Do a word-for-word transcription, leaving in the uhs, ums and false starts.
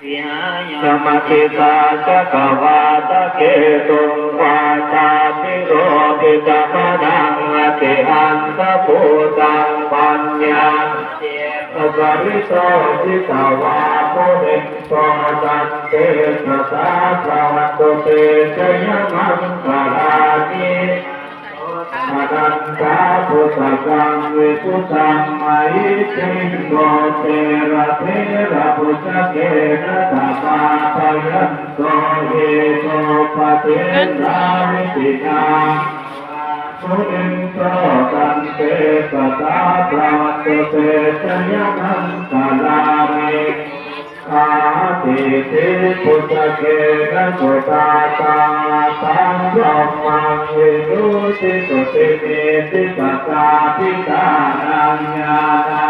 Vihāya matisaccakavādaketuṃ vādābhiropitamanaṃ atiandhabhūtaṃ paññāpadīpajalito jitavā munindo tantejasā bhavatu te jayamaṅgalāni. Anantabhujagaṃ vibudhaṃ mahiddhiṃ puttena therabhujagena damāpayanto iddhūpadesavidhinā munindo tantejasā bhavatu te jayamaṅgalāni. Ādibhujagena sudaṭṭhahatthaṃ brahmaṃ visuddhijutimiddhibakābhidhānaṃ ñāṇa